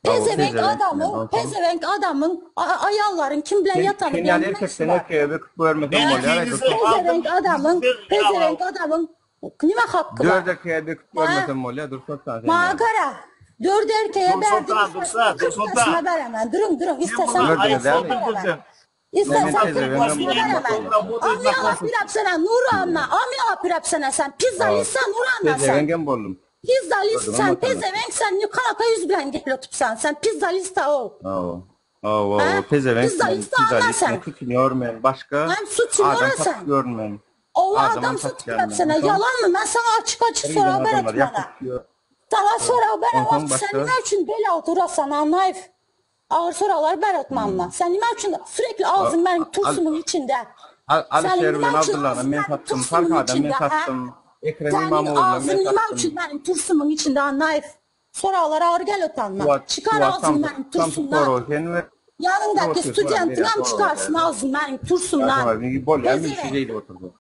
Pezevenk adamyň, pezevenk adamyň aýallaryň kim bilen ýatany bilen nime işi bar? Pezevenk adamyň, pezevenk adamyň nime hakky bar? Maňa gara, dört erkeğe berdim, kyrkdaşyma beremen, duruň, duruň, istesem kyrkdaşyma beremen. Istesem kyrkdaşyma beremen. Amyalap ýürepsene, Nuranna, amyalap ýürepsene sen, pizzalistsen, Nuranna sen. Pizzalist sen, pezevenk sen, kanaka ýüz bilen gepletipsen sen, pizzalista ol. Hawa. Hawa, hawa, pezevenk men, Pizzalista anna pizzalist men, sen. tutunýor men, başga Hem suçunýora adam sen. satyp ýörün men. Owa Adamam adam satýan satyp men. ýörüpsene, Onsoň ýalanmy? Men saňa açyk-açyk bir giden sorag adamlar beretmana. ýakyp ýör. Saňa sorag Onsoň beremok, sen başga nime üçin bel aldurasan, Annaýew? Agyr soraglar beretmana. Sen nime üçin sürekli agzyň meniň tursumyň içinde? Seniň Alyşer nime bilen üçin Abdyllany agzyň men meniň satdym, tursumyň Farhadam men içinde, hä? satdym, Ekrem Seniň Imamoglunam men agzyň nime satdym. üçin meniň tursumyň içinde, Annaýew? Soraglar agyr gel utanma. Suwat, Çykar Suwat agzyňy samsyk, meniň samsyk tursumdan. soragy sen ber. Ýanyňdaky Suwat studentiňem çykarsyn agzyny meniň tursumdan. Bolýar, men şu Pezevenk. jeýle oturdym.